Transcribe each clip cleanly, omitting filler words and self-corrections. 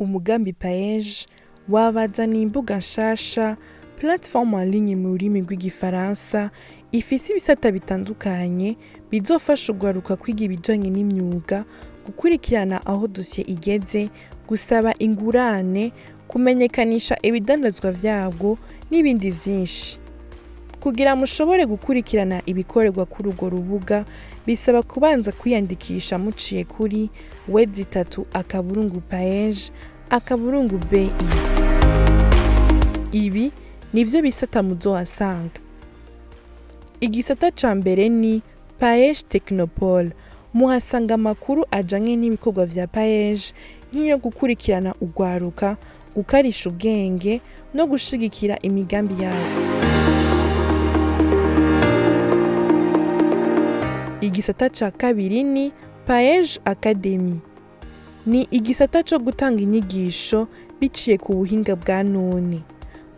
Umugambi PAEEJ wabazaniye imbuga nshasha, plateforme en ligne mu rurimi rw'igifaransa, ifise ibisata bitandukanye bizofasha urwaruka kwiga ibijanye n'imyuga, gukurikirana aho dosiye igeze, gusaba ingurane, kumenyekanisha ibidandazwa vyabwo n'ibindi vyinshi. Kugira mushobore gukurikirana ibikorerwa kuri urwo rubuga, bisaba kubanza kwiyandikisha muciye kuri www.paej.bi. Ibi nivyo bisata muzohasanga. Igisata ca mbere ni PAEEJ Technopole. Muhasanga amakuru ajanye n'ibikorwa vya PAEEJ, nk'iyo gukurikirana urwaruka, gukarisha ubwenge no gushigikira imigambi yabo. Igisata ca kabiri ni PAEEJ Academy. Ni igisata co gutanga inyigisho biciye ku buhinga bwa none.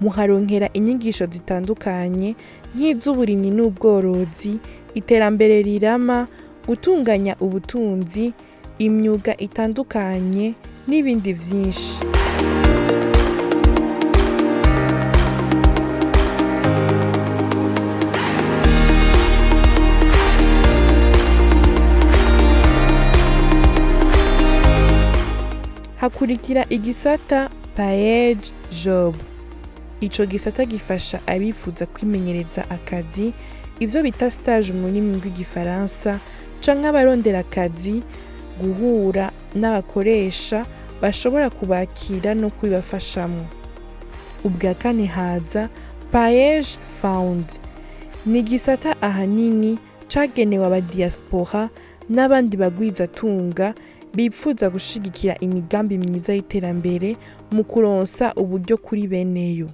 Muharonkera inyigisho zitandukanye nk'iz'uburimyi n'ubworozi, iterambere rirama, gutunganya ubutunzi, imyuga itandukanye n'ibindi vyinshi. Hakurikira igisata PAEEJ Job. Ico gisata gifasha abifuza kwimenyereza akazi, ivyo bita stage mu rurimi rw'igifaransa, canke abarondera akazi guhura n'abakoresha bashobora kubakira no kubibafashamwo. Ubwa kane haza PAEEJ Fund. Ni igisata ahanini cagenewe abadiaspora n'abandi bagwizatunga bipfuza gushigikira imigambi myiza y'iterambere mu kuronsa uburyo kuri beneyo.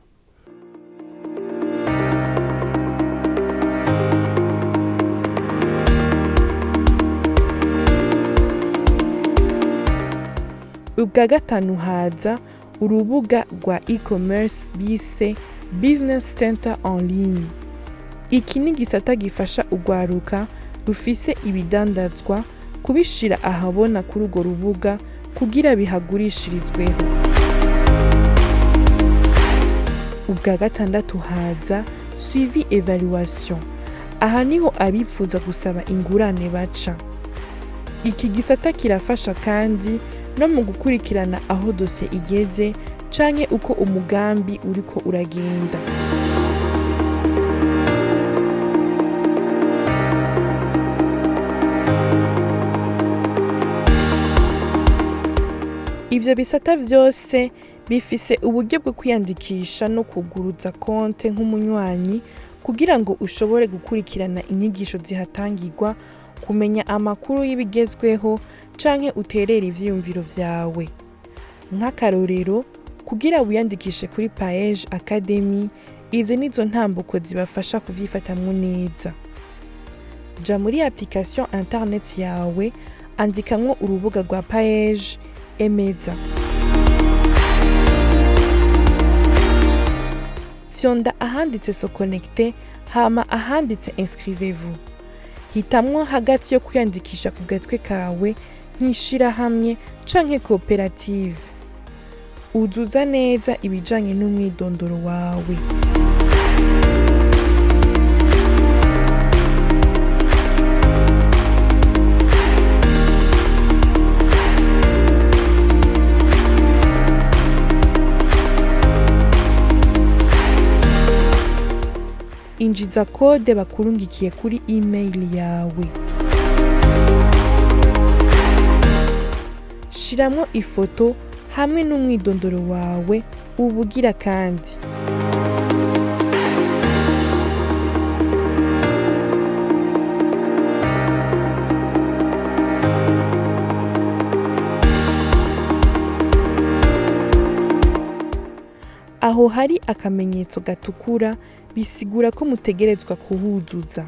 Ubwa gatanu haza urubuga rwa e-commerce bise Business Center en ligne. Iki ni igisata gifasha urwaruka rufise ibidandazwa kubishira ahabona kuri urwo rubuga kugira bihagurishirizweho. Ubwa gatandatu haza suivi évaluation. Aha niho abipfuza gusaba ingurane baca. Iki gisata kirafasha kandi no mu gukurikirana aho dosiye igeze canke uko umugambi uriko uragenda. Ivyo bisata vyose bifise uburyo bwo kwiyandikisha no kuguruza konte nk'umunywanyi kugira ngo ushobore gukurikirana inyigisho zihatangirwa, kumenya amakuru y'ibigezweho canke uterere ivyiyumviro vyawe. Nk'akarorero, kugira wiyandikishe kuri PAEEJ Academy, izi nizo ntambuko zibafasha kuvyifatamwo neza. Ja muri application internet yawe, andikamwo urubuga rwa PAEEJ, emeza. Fyonda ahanditse se connecter, hama ahanditse inscrivez-vous. Hitamwo hagati yo kwiyandikisha ku gatwe kawe nk'ishirahamwe canke koperative. Uzuza neza ibijanye n'umwidondoro wawe. Injiza kode bakurungikiye kuri email yawe. Shiramwo ifoto hamwe n'umwidondoro wawe ubugira kandi. Aho hari akamenyetso gatukura bisigura ko mutegerezwa kuhuzuza.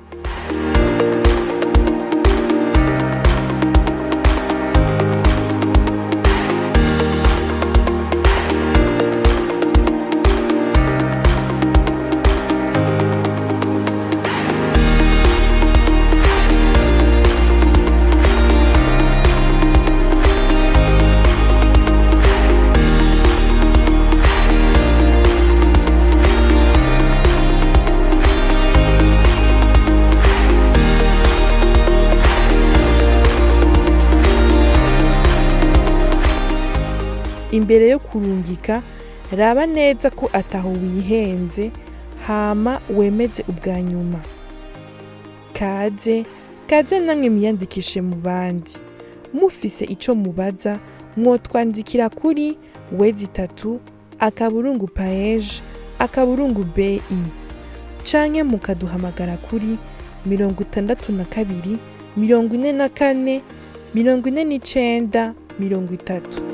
Imbere yo kurungika, raba neza ko ataho wihenze, hama wemeze ubwa nyuma. Kaze, kaze namwe mwiyandikishe mu bandi. Mufise ico mubaza, mwotwandikira kuri w.paege.bi canke mukaduhamagara kuri 62 44 49 30.